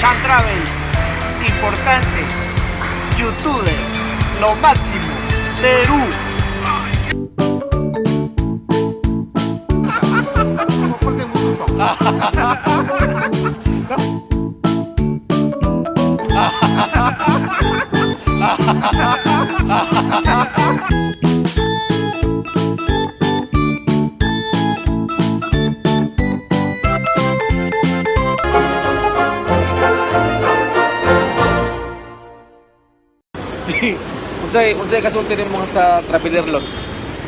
Sun Travels, importante, youtubers, lo máximo, Perú. Unsay kasulti nimo sa traveler lot?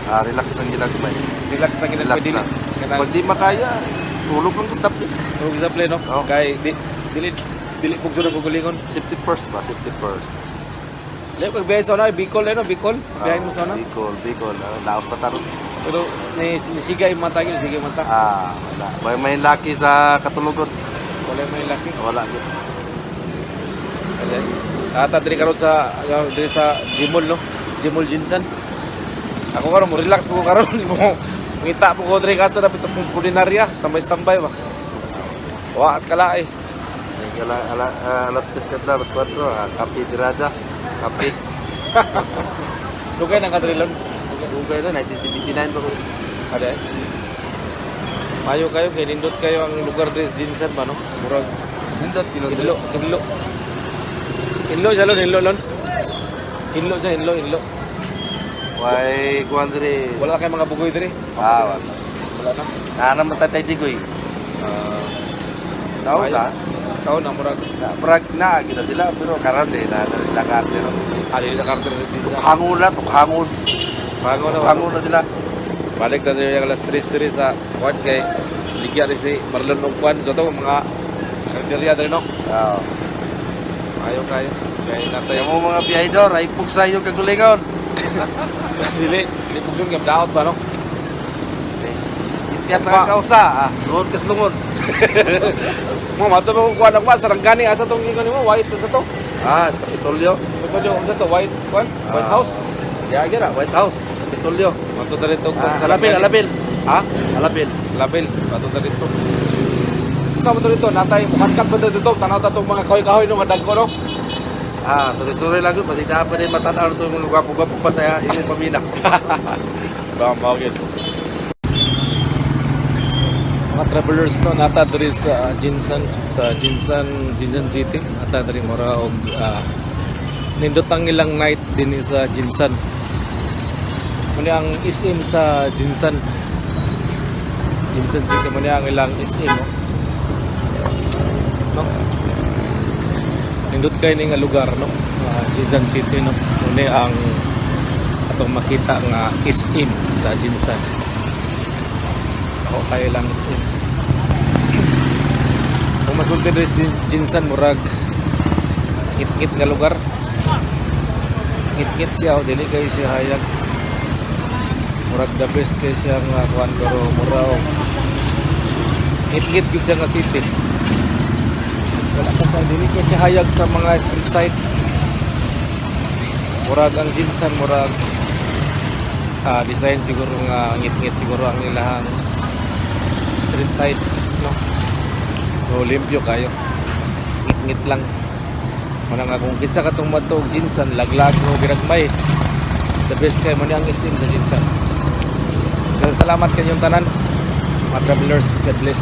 Ah, relax lang gilagmay. Relax lang gid Relax pwede. lang. Kanang Pag di makaya, tulog lang sa tapos. og sa play, no? Oo. Kay di dili dili pugso na gugulingon. Safety first ba? Safety first. Layo kag biyahe sa una, Bicol eh, no? Bicol. Biyahe mo sa una. Bicol, Bicol. Laos na karon. Pero ni nisiga yung mata gyud, sige mata. Ah, wala. May laki sa katulugon. Wala may laki. Wala gyud. Wala. Ata diri karon sa diri sa Jimol, no? Jimol Jinsan. Ako karon mo relax po ko karon mo. Ngita po ko diri kasta dapat pong kulinarya, standby-standby ba. Wa skala eh. Ay, alas 3 kadla, alas 4, kape tirada. Kape. Dugay nang kadrilon. Dugay na, 1979 pa ko. Ada. Mayo kayo kay nindot kayo ang lugar diri sa Jinsan ba, no? Murag Nindot, hinlo, hinlo. Hinlo siya lon, hinlo lon. Hinlo siya, hinlo, hinlo. Way, kuwan diri. Wala kay mga bugoy diri. Ah, wala. Wala na. Nana mo tatay digoy. Tao Mayo. na. Sao na murag Na, prag na, kita sila, pero karon eh, na, na, na, pero ali na karakter sa Jinsan. Tukhangon na, tukhangon. Pango na. Tukhangon na sila. Balik na diri ang alas 3 diri sa kwan kay ligya rin si Marlon og kwan so to mga karinderya diri, no. Oo. Ayo kayo. Kay natay Kaya mo mga biyahidor, ay pugsay yung kagulingon. dili dili pugson kay daot ba, no. Sipyat lang ang kausa, ah. Luhod kas lungon. Mo mato mo kuan ako sarangani asa tong ingon nimo white sa to. Ah, sa Kapitolyo. Ito yung unsa to white kuan White Ah. House. Ya, gira, White House, Kapitolyo. Mato ta dito Ah, Alapil, Alapil. Ha? Alapil. Label mato ta dito. Sa mo dito natay mukankat ba dito tanaw ta tong mga kahoy-kahoy no nga dagko, no. Ah, sorry-sorry lang yun. Kasi dapat din matanaw ito yung mga gwapo-gwapo pa sa imong pamina. Ba mao gyud. Mga travelers, no, nata diri sa Jinsan, sa Jinsan, Jinsan City. Ata diri mura og nindot ang ilang night dinhi sa Jinsan. Muna ang SM sa Jinsan. Jinsan City muna ang ilang SM, no. No? Nindot kay ni nga lugar, no. Jinsan City, no. Muna ang atong makita nga SM sa Jinsan. Ako kayo lang SM. Kung masulti diri sa Jinsan murag ngit-ngit nga lugar. Ngit-ngit siya o dili kayo siya hayag. Murag the best kay siya nga kuan pero mura og ngit-ngit gud siya nga city. Wala pa sa dili kay siya hayag sa mga street side. Murag ang Jinsan murag design siguro nga ngit-ngit siguro ang ilahang street side, no. So limpyo kayo. Ngit-ngit lang. Muna nga kung kinsa katong madto og Jinsan laglag no giragmay. The best kay mo ni ang SM sa Jinsan. Salamat kanyong tanan mga travelers. God bless.